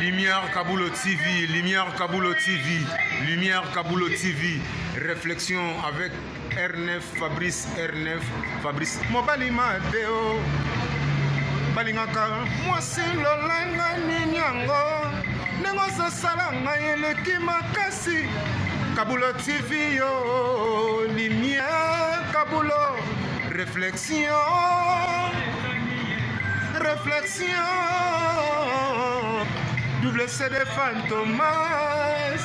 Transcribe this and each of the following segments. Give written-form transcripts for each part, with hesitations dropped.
Lumière Kabulo TV, Lumière Kabulo TV, Lumière Kabulo TV, réflexion avec R9 Fabrice R9 Fabrice mobali mabe o balingaka mwasi lolenge nini yango ndenge ozosala ngai eleki makasi Kabulo TV yo Lumière Kabulo réflexion réflexion double CD Fantomas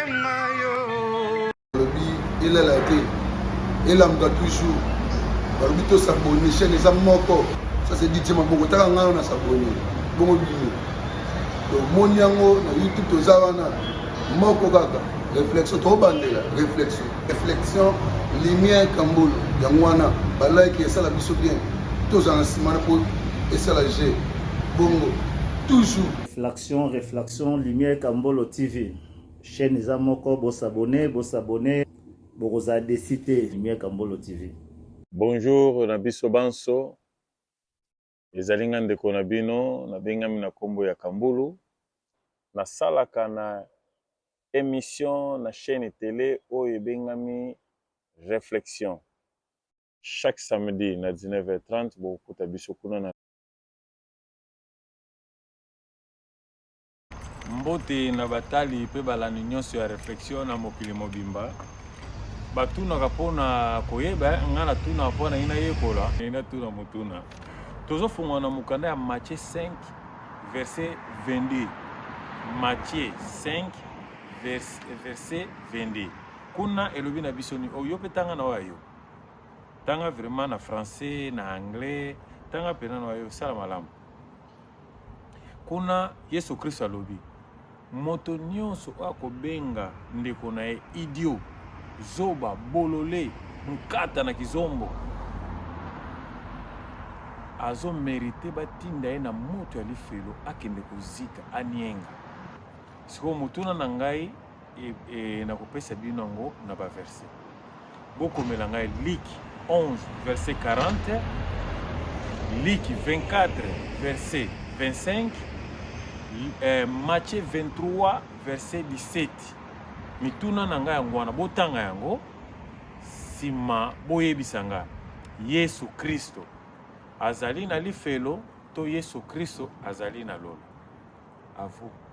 engayo balobi elala te elamuka toujours balobi tosabone chaîne eza moko ça c'est DJ maboko taka ngai na sabone bongo bino tomoni yango na youtube toza wana moko kaka réflexion tobandela réflexion réflexion lumière kambolo yango wana balike esala biso bien tozala na nsima na mpo esala g bongo toujours réflexion réflexion lumière kambolo tv chaîne eza moko bosabone bosabone bokozala desi te lumière kambolo tv Bonjour na biso banso, ezali nga ndeko na bino, nabengami na kombo ya Kambulu, nasalaka na emission na chaine tele oyo ebengami Reflexion. Chaque samedi na 19h30 bokokuta biso kuna na. Mbote na batali pe balandi nionso ya Reflexion na mokili mobimba. Batunaka po na koyeba, nga natunaka po nalingi nayekola. Nalingi natuna motuna. Tozofungola na mokanda ya Matthieu 5 verset 22. Matthieu 5 verset 22. Kuna elobi na biso nini? Oh, yo pe tanga na oyo ya yo. Tanga vraiment na français, na anglais, tanga pena na oyo ya yo, sala malamu. Kuna Yesu Kristo alobi, moto nyonso oyo akobenga ndeko na ye idiot, zoba, bolole, nkata na kizombo, azo merite batinda ye na moto ya lifelo akende kozika anienga. Sikoyo motuna na ngai e, e, nakopesa bino yango na ba verset. Bokomela ngai Luc 11 verset 40, Luc 24 verset 25, eh, Matthieu 23 verset 17. Mituna na ngai yango wana, botanga yango nsima boyebisa ngai Yesu Kristo azali na lifelo to Yesu Kristo azali na lola. À vous.